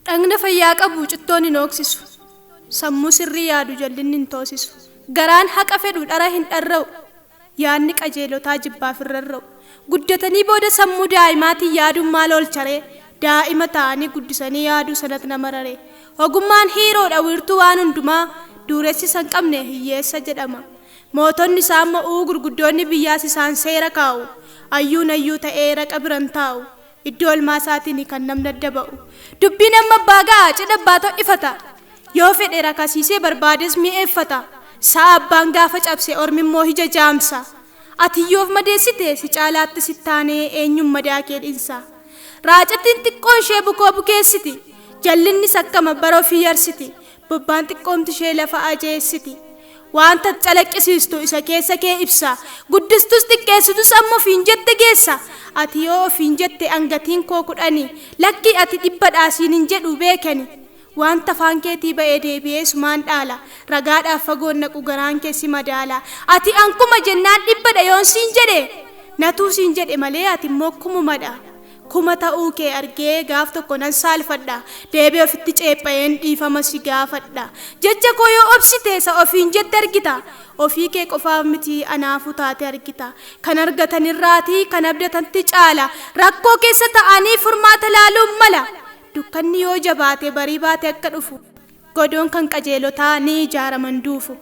Dhagna fayyaa qabu cittoon hin hooksisu. Sammuu sirrii yaadu jallinni hin toosisu. Garaan haqa fedhu dhara hin dharra'u. Yaadni qajeelotaa jibbaaf hin rarra'u. Guddatanii booda sammuu daa'imaatiin yaaduun maal oolcharee? Daa'ima ta'anii guddisanii yaaduu sanatti nama raree. Ogummaan hiiroodha wiirtuu waan hundumaa dureessi san qabne hiyyeessa jedhama. Mootonni isaan mo'uu gurguddoonni biyyaas isaan seera kaa'u. Ayyuun ayyuu ta'ee raqa biran taa'u. Iddoo olmaa isaatiin kan namni adda ba'u. Dubbiin amma abbaa ga'a cidha abbaa ta'ifata. Yoo fedhe rakasiisee barbaades mi'eeffata. Sa'a abbaan gaafa cabse ormi immoo ija jaamsa. Ati iyyoof madeessite si caalaatti sittaanee eenyuun madaa kee dhinsa. Raacattiin xiqqoon ishee bukoo bukeessiti. Jallinnis akkama bara ofii yarsiti. Bobbaan xiqqoomti ishee lafa ajeessiti. Wanta calaqqisiistu isa keessa kee ibsa. Guddistus xiqqeessitus amma ofiin jette geessa. Ati yoo ofiin jette angatiin koo 10. Lakki ati 100dhaa siin hin jedhu beekani. Wanta afaan keetii ba'ee deebi'ee sumaan dhaala. Ragaadhaaf fagoon naqu garaan kee si madaala. Ati ankuma jennaan 100dha yoon siin jedhe. Natuu siin jedhe malee ati immoo kumumadha. Kuma ta'uu kee argee gaaf tokko nan saalfadha. Deebi'ee ofitti ceepha'een dhiifama si gaafadha. Jecha koo yoo obsite isa ofiin jette argita. Ofii kee qofaaf miti anaafuu taate argita. Kan argatan irraatii kan abdatanti caala. Rakkoo keessa ta'anii furmaata laaluun mala. Dukkanni yoo jabaate barii baate akka dhufu. Godoon kan qajeelotaa ni ijaaraman duufu.